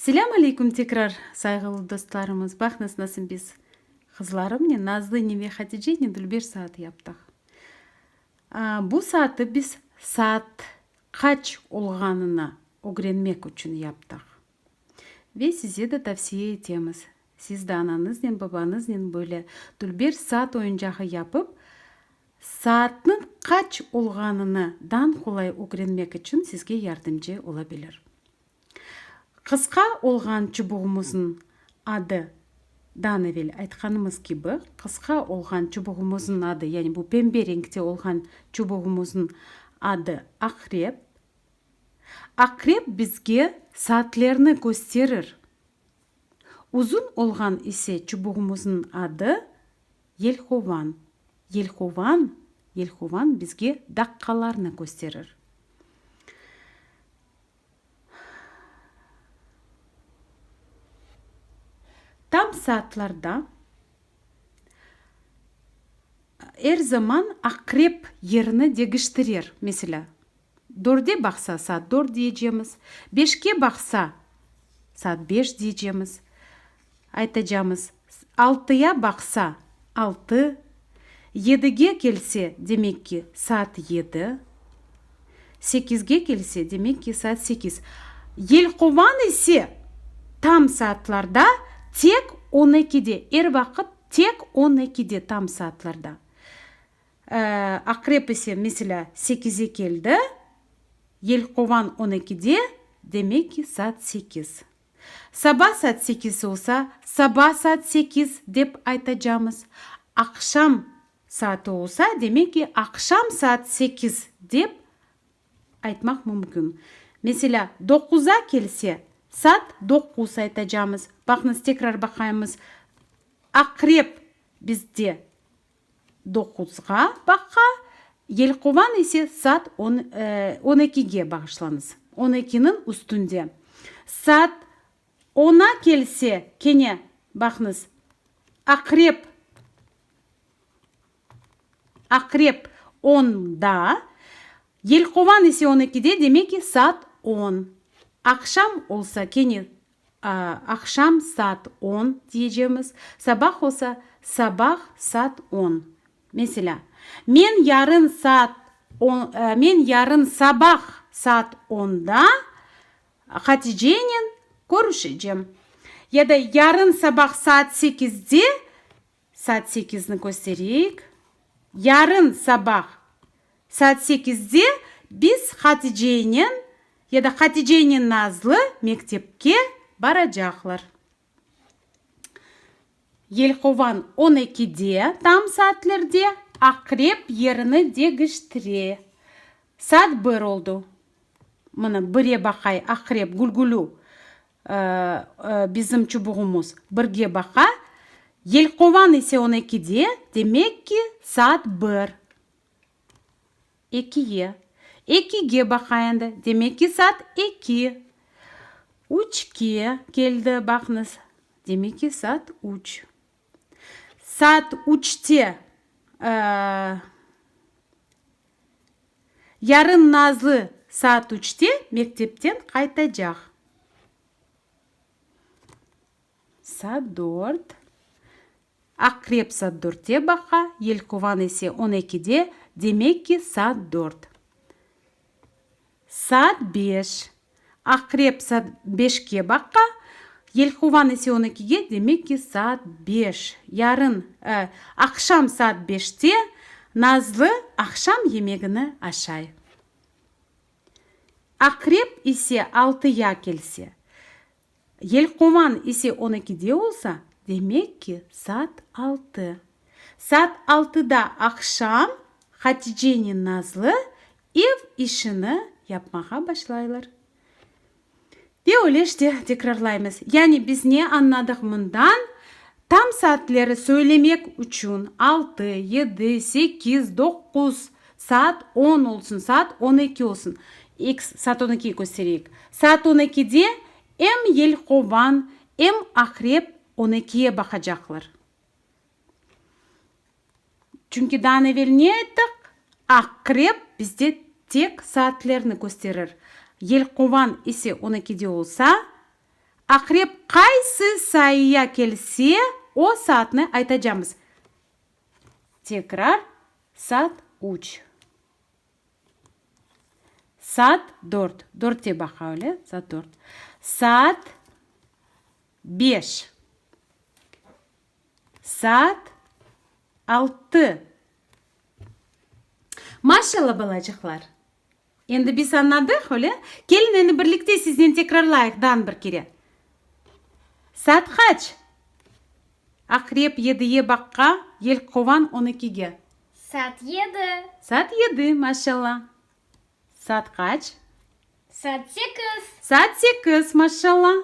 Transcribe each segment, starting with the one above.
Selâm aleyküm tekrar, sayğılı dostlarımız. Baqıñız, nasıl biz qızlarımnen, Nazlınen ve Haticenen dülber saat yaptıq. Bu saatı biz saat qaç olğanını ögrenmek içün yaptıq. Ve size de tavsiye etemiz, siz de anañıznen, babañıznen böyle dülber saat oyuncağı yapıp, saatnıñ qaç olğanını dan qolay ögrenmek içün sizge yardımcı olabilir. Qısqa olğan çubuğımıznıñ adı, dan evel aytqanımız kibi, qısqa olğan çubuğımıznıñ adı, yani bu pembe renkte olğan çubuğımıznıñ adı aqrep. Aqrep bizge saatlerni kösterir. Uzun olğan ise çubuğımıznıñ adı yelkovan. Yelkovan, yelkovan bizge daqqalarnı kösterir. Tam saatlarda er zaman aqrep yerini degiştirer. Meselâ, dörde baqsa, saat dört diyecemiz, beşke baqsa, saat beş diyecemiz, aytacamız, altıya baqsa, altı, yedige kelse, demek ki, saat yedi, sekizge kelse, demek ki, saat sekiz. Yelkovan ise tam saatlarda tek on ekide, er vaqıt tek on ekide tam saatlarda. Aqrep ise, meselâ, sekize keldi, yelkovan on ekide, demek ki, saat sekiz. Saba saat sekiz olsa, saba saat sekiz dep aytacamız. Aqşam saati olsa, demek ki, aqşam saat sekiz dep aytmaq mümkün. Meselâ, doquza kelse, saat doquz aytacamız. Baqıñız, tekrar baqaymız. Aqrep bizde doquzğa baqa, yelkovan ise saat on, on ekige, bağışlañız, on ekiniñ üstünde. Saat ona kelse, kene, baqıñız, aqrep, aqrep onda, yelkovan ise on ekide, demek ki, saat on. Aqşam olsa, kene Aqşam saat on diyecemiz, sabah olsa, sabah saat on. Meselâ, Men yarın saat on, men yarın sabah saat onda Haticenen körüşecem. Ya da yarın sabah saat sekizde, saat sekizni köstereyik, yarın sabah Saat sekizde biz Haticenen ya da Haticenen Nazlı mektepke baracaqlar. Yelkovan on ekide tam saatlerde aqrep yerini degiştire. Saat bir oldu. Mına, bire baqay aqrep gülgülü bizim çubuğımız birge baqa. Yelkovan ise on ekide, demek ki, saat bir. Ekiye. Ekige baqa endi. Demek ki, saat eki. Üçke keldi, baqıñız. Demek ki, saat üç. Saat üçte, yarın Nazlı saat üçte mektepten qaytacaq. Saat dört. Aqrep saat dörtte baqa, yelkovan ise on ekide, demek ki, saat dört. Saat beş. Aqrep saat beşke baqa, yelkovan ise on ekige, demek ki, saat beş. Yarın, aqşam saat beşte Nazlı aqşam yemegini aşay. Aqrep ise altıya kelse, Yelkovan ise on ekide olsa, demek ki, saat altı. Saat altıda aqşam Haticenen Nazlı ev işini yapmağa başlaylar. Ve öyle işte tekrarlaymız. Yani biz ne añladıq mından? Tam saatleri söylemek içün altı, yedi, sekiz, doquz, saat on olsun, saat on eki olsun. Eks, saat on ekiyi köstereyik. Saat on ekide em yelkovan, em aqrep on ekiye baqacaqlar. Çünki daa evel ne ayttıq? Aqrep bizde tek saatlerni kösterir. Yelkovan ise on ekide olsa, Aqrep qaysı sayıya kelse, o saatnı aytacamız. Tekrar saat üç. Saat dört. Dörtte baqa öyle, saat dört. Saat beş. Saat altı. Maşallah, balacıqlar! Endi biz añladıq, öyle? Keliñ, endi birlikte siznen tekrarlayıq dan bir kere. Saat qaç? Aqrep yediye baqqa, yelqovan on ekige. Saat yedi. Saat yedi, maşallah. Saat qaç? Saat sekiz. Saat sekiz, maşallah.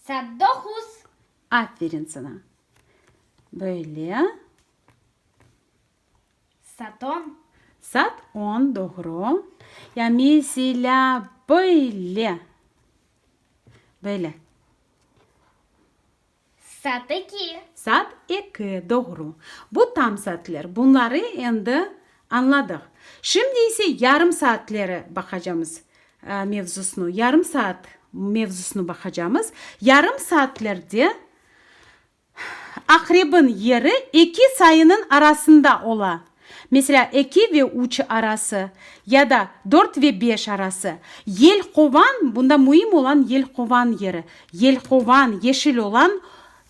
Saat doquz. Aferin saña. Böyle. Saat on. Saat on, doğru. Ya meselâ, böyle. Böyle. Saat eki. Saat eki, doğru. Bu tam saatler. Bunları endi añladıq. Şimdi ise yarım saatleri baqacamız mevzusını. Yarım saat mevzusını baqacamız. Yarım saatlerde Aqrebin yeri eki sayınıñ arasında ola, meselâ, eki ve üç arası ya da dört ve beş arası. Yelqovan, bunda müim olan yelqovan yeri. Yelqovan, yeşil olan,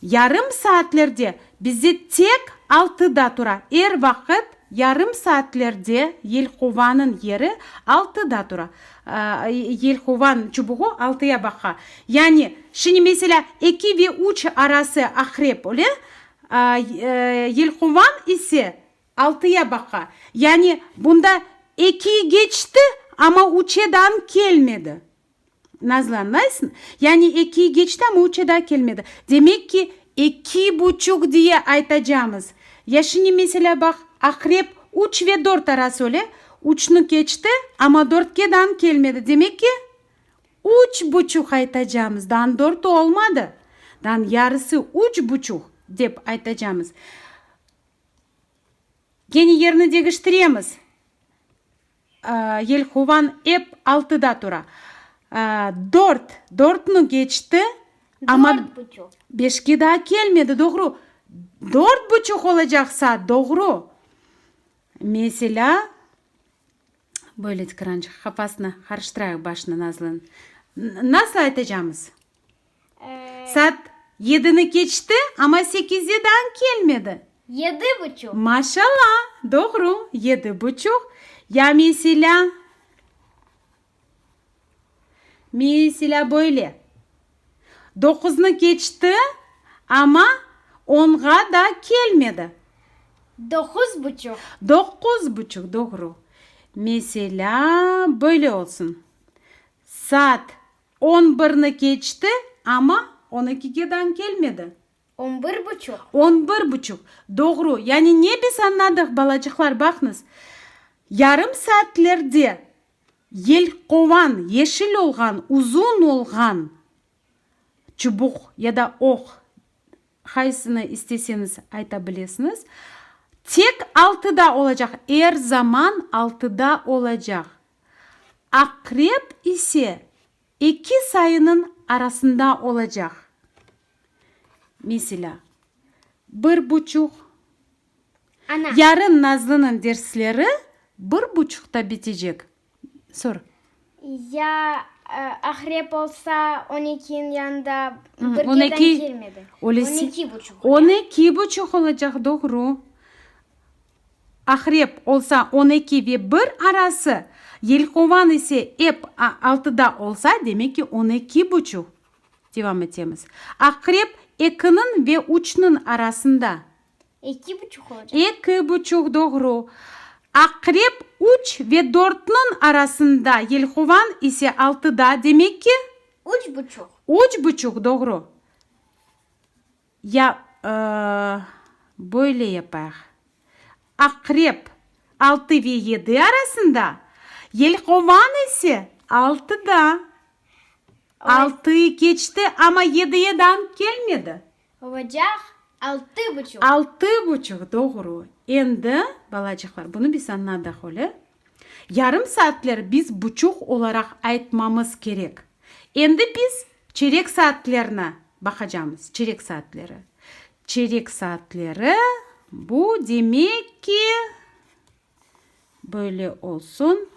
yarım saatlerde bizde tek altıda tura. Er vaqıt yarım saatlerde yelqovanıñ yeri altıda tura. Yelqovan çubuğı altıya baqa. Yani, şimdi, meselâ, eki ve üç arası aqrep öyle, yelqovan ise altıya baqa. Yani, bunda ekiyi geçti, amma üçe daa kelmedi. Nazlı, añlaysıñ? Yani, ekiyi geçti, amma üçe daa kelmedi. Demek ki, eki buçuq diye aytacamız. Ya şimdi, meselâ, baq, aqrep üç ve dört arası öyle, üçni keçti, amma dörtke daa kelmedi. Demek ki, Üç buçuq aytacamız, dan dört olmadı, dan yarısı üç buçuq, dep aytacamız. Kene yerni degiştiremiz. Yelquvan ep altıda tura. Dört, dörtni keçti, amma Dört buçuq. beşke daa kelmedi, doğru. Dört buçuq olacaq saat, doğru. Meselâ, Böyle tikarançıq qafasını qarıştırayıq başını Nazlınıñ. Nasıl aytacamız? Saat yedini keçti, amma sekize daa kelmedi. Yedi buçuq. Maşallah, doğru, yedi buçuq. Ya meselâ, meselâ böyle, doquznı keçti, amma onğa da kelmedi. Doquz buçuq. Doquz buçuq, doğru. Meselâ, böyle olsun, saat on birni keçti, amma on ekige dan kelmedi. On bir buçuq. On bir buçuq. Doğru. Yani ne biz añladıq, balacıqlar, baqıñız, yarım saatlerde yelqovan, yeşil olğan, uzun olğan çubuq ya da oq, qaysını isteseñiz ayta bilesiñiz, tek altıda olacaq, er zaman altıda olacaq. Aqrep ise eki sayınıñ arasında olacaq. Meselâ, bir buçuq. Ana. Yarın Nazlınıñ dersleri bir buçuqta bitecek. Sor. Ya aqrep olsa, on ekiniñ yanında On birge eki. kelmedi. On eki buçuq. On eki buçuq olacaq, doğru. Aqrep olsa on eki ve bir arası, yelqovan ise ep altıda olsa, demek ki, on eki buçuq. Devam etemiz. Aqrep ekiniñ ve üçniñ arasında. Eki buçuq olacaq. Eki buçuq, doğru. Aqrep üç ve dörtniñ arasında, yelquvan ise altıda, demek ki? Üç buçuq. Üç buçuq, doğru. Ya, böyle yapayıq, aqrep altı ve yedi arasında, yelqovan ise altıda. Altıyı keçti, amma yediye daa kelmedi. Olacaq altı buçuq. Altı buçuq, doğru. Endi, balacıqlar, bunı biz añladıq, öyle? Yarım saatler biz buçuq olaraq aytmamız kerek. Endi biz çerek saatlerni baqacamız, çerek saatleri. Çerek saatleri, bu demek ki, böyle olsun.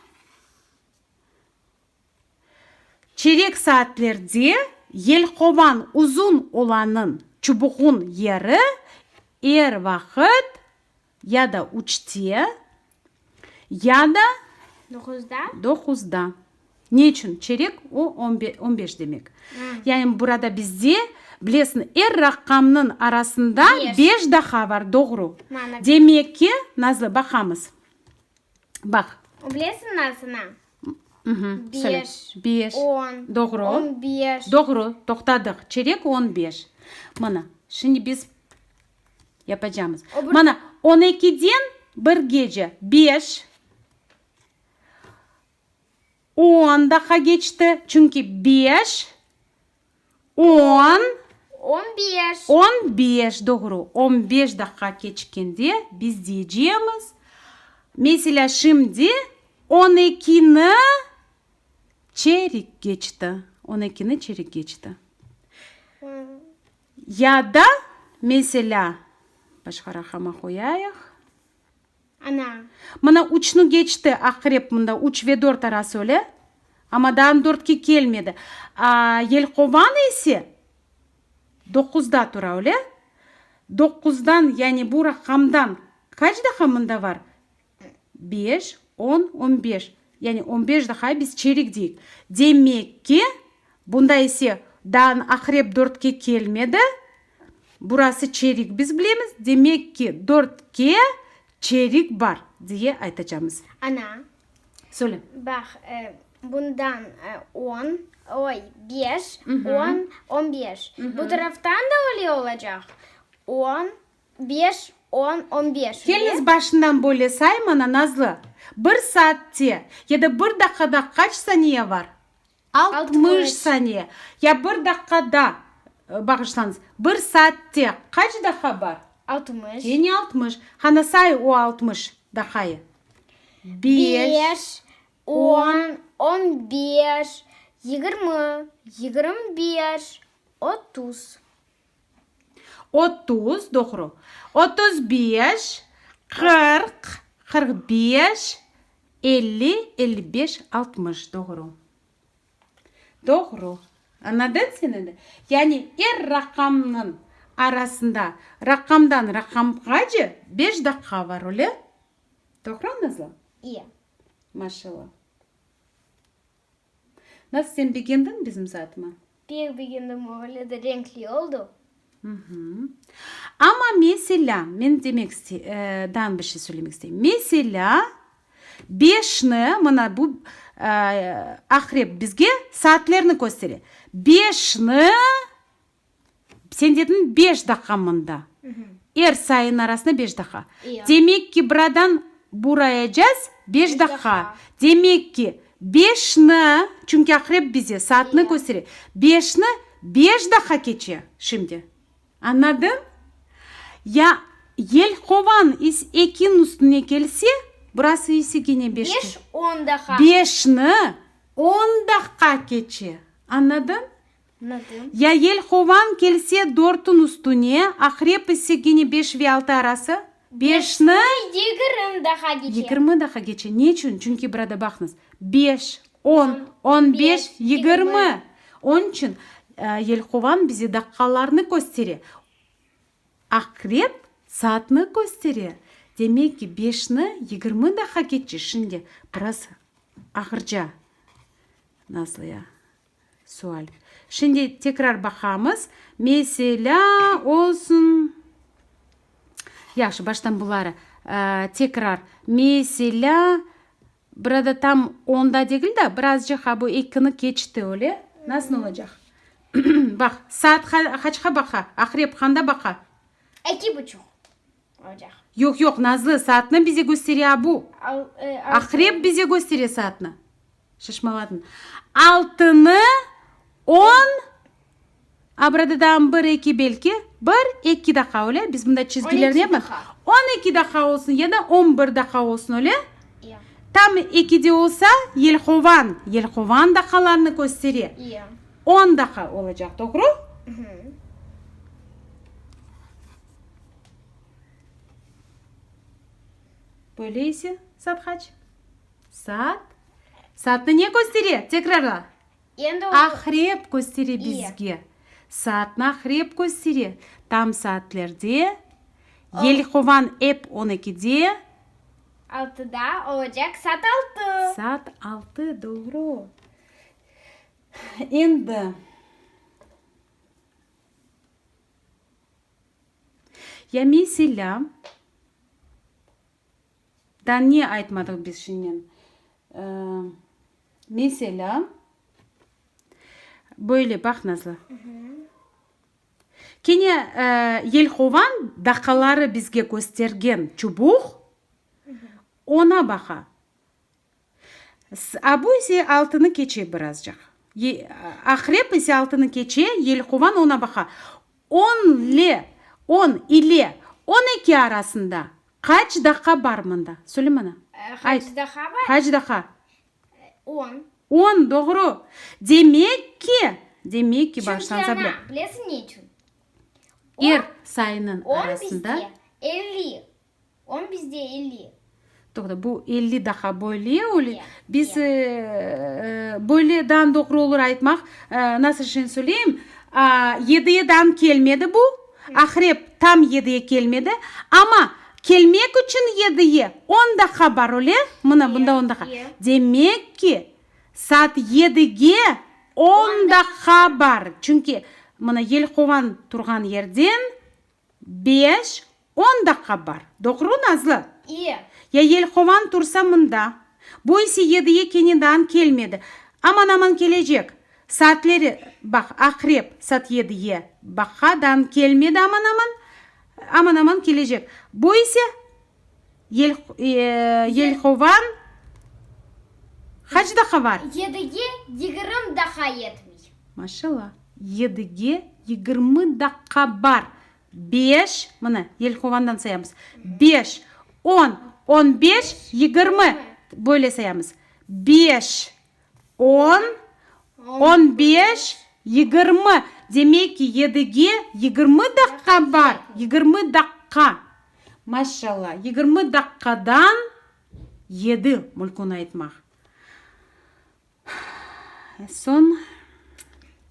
Çerek saatlerde yelqovan uzun olanıñ çubuğın yeri er vaqıt ya da üçte, ya da Doquzda. Doquzda. Ne içün? Çerek o on beş demek. Yani burada bizde, bilesiñ, er raqamnıñ arasında beş daha bar, doğru. Demek ki, Nazlı, baqamız. Baq. Bilesiñ nasıl? Beş, Beş. on, Doğru. 15. Doğru, toqtadıq. Çerek 15. Mına, şimdi biz yapacamız. O bir- Mana, on ekiden bir gece beş, on daqqa keçti. Çünki beş, on, 15. 15, doğru, 15 daqqa keçkende biz diyecemiz, meselâ, şimdi on ekini çerik keçti, on ekini çerik keçti. Ya da, meselâ, başqa raqama qoyayıq. Ana. Mına üçni keçti, aqrep mında üç ve dört arası öyle, amma daa dörtke kelmedi. A, yelqovan ise doquzda tura, öyle? Doquzdan, yani bu raqamdan qaç daha mında var? Beş, on, on beş. Yani on beş daha biz çerik deyik. Demek ki, bunda ise daa aqrep dörtke kelmedi. Burası çerik biz bilemiz, demek ki, dörtke çerik bar, diye aytacamız. Ana. Söyle. Baq, bundan on, oy, beş, on, on beş. Bu taraftan da öyle olacaq, on, beş, on, on beş. Keliñiz başından böyle say, mana, Nazlı, bir saatte ya da bir daqqada qaç saniye var? 60 saniye. Ya bir daqqada, bağışlañız, bir saatte qaç daqqa bar? 60. Kene 60. Qana say o 60 daqqayı. Beş. Beş, on, on beş, 20, 25, 30. 30, doğru. 35, 40, 45, 50, 55, 60, doğru. Doğru. Añladın sen endi? Yani er raqamnıñ arasında, raqamdan raqamğace beş daqqa var, öyle? Doğru, Nazlı? İyi. Maşallah. Nasıl, sen begendiñ bizim saatımı? Pek begendim, öyle de renkli oldu. Amma meselâ, men demek daa bir şey söylemek isteyim. Meselâ, beşni, mına bu aqrep bizge saatlerni köstere. Beşni, sen dediñ beş daqqa mında. Er sayınıñ arasında beş daqqa. Demek ki, buradan burayacaz beş daqqa. Demek ki, beşni, çünki aqrep bize saatni köstere, beşni beş daqqa keçe şimdi. Añladıñ? Ya yelkovan is ekiniñ üstüne kelse, burası ise kene beş. Beş on daqqa. Beşni on daqqa keçe. Añladıñ? Añladım. Ya yelkovan kelse dörtüñ üstüne, aqrep ise kene beş ve altı arası, beşni. 20 daqqa keçe. 20 daqqa keçe. Ne içün? Çünki burada baqıñız, beş, on, on beş, 20. Onıñ içün yelkovan bize daqqalarnı köstere, aqrep saatnı köstere. Demek ki, beşni 20 daqqa keçe. Şimdi biraz ağırca, Nazlıya. Sual. Şimdi tekrar baqamız. Meselâ, olsun. Yahşı, baştan buları tekrar. Meselâ, burada tam onda degil de, birazcıq ha bu ekini keçti, öyle? Nasıl olacaq? Baq, saat qaçqa baqa? Aqrep qanda baqa? Eki buçuq olacaq. Yoq, yoq, Nazlı, saatnı bize köstere a bu. Aqrep bize köstere saatnı. Şaşmaladıñ. Altını on, a burada daa bir, eki belki, bir, eki daqqa, öyle? Biz mında çizgilerni yapmadıq. 12 daqqa olsun ya da 11 daqqa olsun, öyle? Tam ekide olsa, yelqovan, yelqovan daqqalarnı köstere. On daqqa olacaq, doğru? Böyle ise saat qaç? Saat? Saatnı ne köstere? Tekrarla. Endi o. Aqrep köstere bizge. Saatnı aqrep köstere. Tam saatlerde yelkovan ep on ekide. Altıda olacaq saat altı. Saat altı, doğru. Endi. Ya meselâ, daa ne aytmadıq biz şimden? Meselâ, böyle, baq, Nazlı. Kene yelkovan daqqaları bizge köstergen çubuq, ona baqa. A bu ise altını keçe birazcıq. Aqrep ise altını keçe, yelkovan ona baqa. On le, on ile 12 arasında qaç daqqa bar mında? Söyle maña. Qaç daqqa bar? Qaç daqqa? On. On, doğru. Demek ki, demek ki, baştan Çünki ana, bilesiñ ne içün? Er sayınıñ arasında. On bizde 50. On bizde 50. Toqta, bu 50 daqqa böyle öyle. Biz böyle dan doğru olur aytmaq. Nasıl şeñ söyleyim? Yediye dan kelmedi bu. Aqrep tam yediye kelmedi. Amma kelmek içün yediye on daqqa bar, öyle? Mına, bunda on daqqa. Demek ki, saat yedige on daqqa bar. Çünki, mına, yelkovan turğan yerden Beş, on daqqa bar. Doğru, Nazlı? İyi. Ya yelkovan tursa mında? Bu ise yediye kene daan kelmedi. Aman-aman kelecek. Saatleri, baq, aqrep, saat yediye baqa daan kelmedi aman-aman. Aman-aman kelecek. Bu ise yel, yelkovan qaç daqqa bar? Yedige yigirmi daqqa yetmey. Maşallah. Yedige 20 daqqa bar. Beş, mına, yelkovandan sayamız. Beş, on, on beş, 20. Böyle sayamız. Beş, on, on beş, 20. Demek ki, yedige 20 daqqa bar. 20 daqqa. Maşallah, 20 daqqadan yedi mülkün aytmaq. Soñ,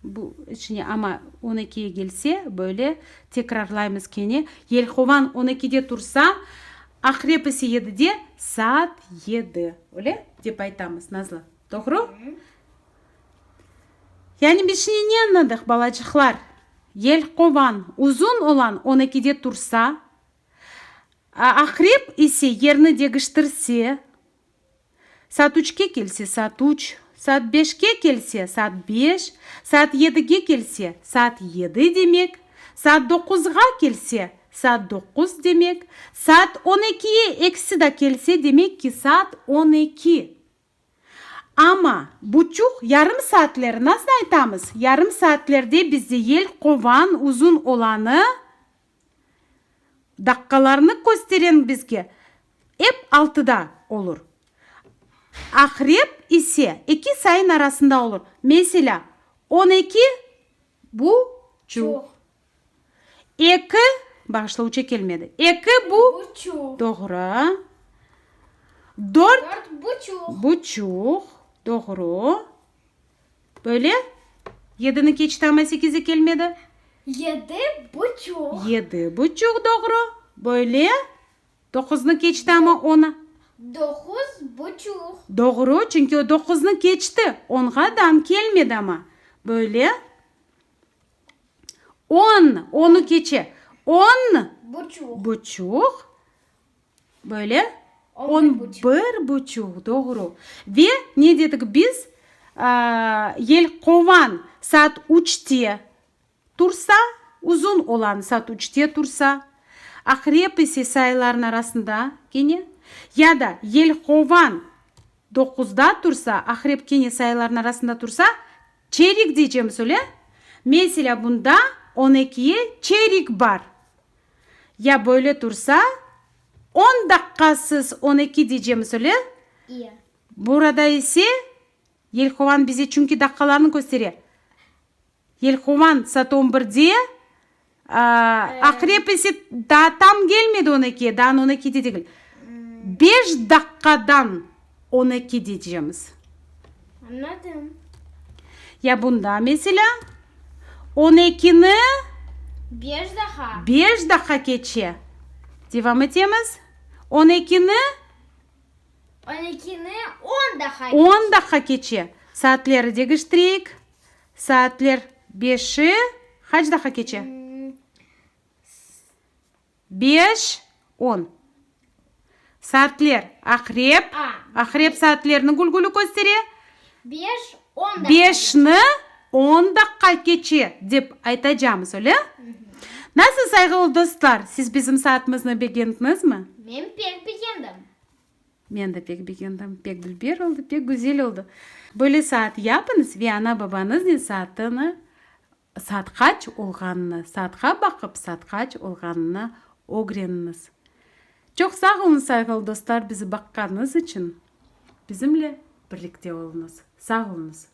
bu içine, amma on ekiye kelse, böyle tekrarlaymız kene, yelkovan on ekide tursa, aqrep ise yedide, saat yedi, öyle dep aytamız, Nazlı, doğru? Yani biz şimdi ne añladıq, balacıqlar? Yelkovan uzun olan on ekide tursa, aqrep ise yerini degiştirse, Saat üçke kelse, saat üç, saat beşke kelse, saat beş, saat yedige kelse, saat yedi demek, saat doquzğa kelse, saat doquz demek, saat on ekiye eksi da kelse, demek ki, saat on eki. Amma buçuq, yarım saatler nasıl aytamız? Yarım saatlerde bizde yel qovan uzun olanı daqqalarnı kösteren bizge Ep altıda olur. Aqrep ise eki sayın arasında olur. Meselâ, 12 buçuq. Eki, bağışla, üçe kelmedi. Eki bu. Buçuq. Doğru. Dört. Dört buçuq. Buçuq. Doğru. Böyle. Yedini keçti, amma sekizi kelmedi. Yedi buçuq. Yedi buçuq, doğru. Böyle. Doquznı keçti, amma onı. Doquz buçuq. Doğru, çünki o doquznı keçti, onğa dam kelmedi amma. Böyle. On, onı keçe. On. Buçuq. Buçuq. Böyle. On bir buçuq, doğru. Ve ne dedik biz? Yelkovan saat üçte Tursa, uzun olan saat üçte tursa, aqrep ise sayıların arasında kene, ya da yelkovan doquzda tursa, aqrep kene sayıların arasında tursa, çerik deycemiz, öyle? Meselâ, bunda on ekiye çerik bar. Ya böyle tursa, on daqqasız on eki deycemiz, öyle? İye. Burada ise yelkovan bize çünki daqqalarnı köstere. Yelquvan saat on birde, aqrep ise daa tam kelmedi on ekiye, daa on ekide degil. Beş daqqadan on eki deycemiz. Añladım. Ya bunda, meselâ, on ekini Beş daha. Beş daqqa keçe. Devam etemiz. On ekini On ekini on daqqa keçe. On daqqa keçe. Saatleri degiştireyik. Saatler beşi qaç daqqa keçe? Beş, on. Saatler aqrep, aqrep saatlerni gülgülü köstere. Beş, on daqqa. Beşni on daqqa keçe, dep aytacamız, öyle? Nasıl, sayğılı dostlar, siz bizim saatımıznı begendiñizmi? Men pek begendim. Men de pek begendim. Pek dülber oldı, pek güzel oldı. Böyle saat yapıñız ve ana-babañıznen saatını Saat qaç olğanını, saatqa baqıp, saat qaç olğanını ögreniñiz. Çoq sağ oluñız, sayğılı dostlar, bizi baqqanıñız içün. Bizimle birlikte oluñız. Sağ oluñız.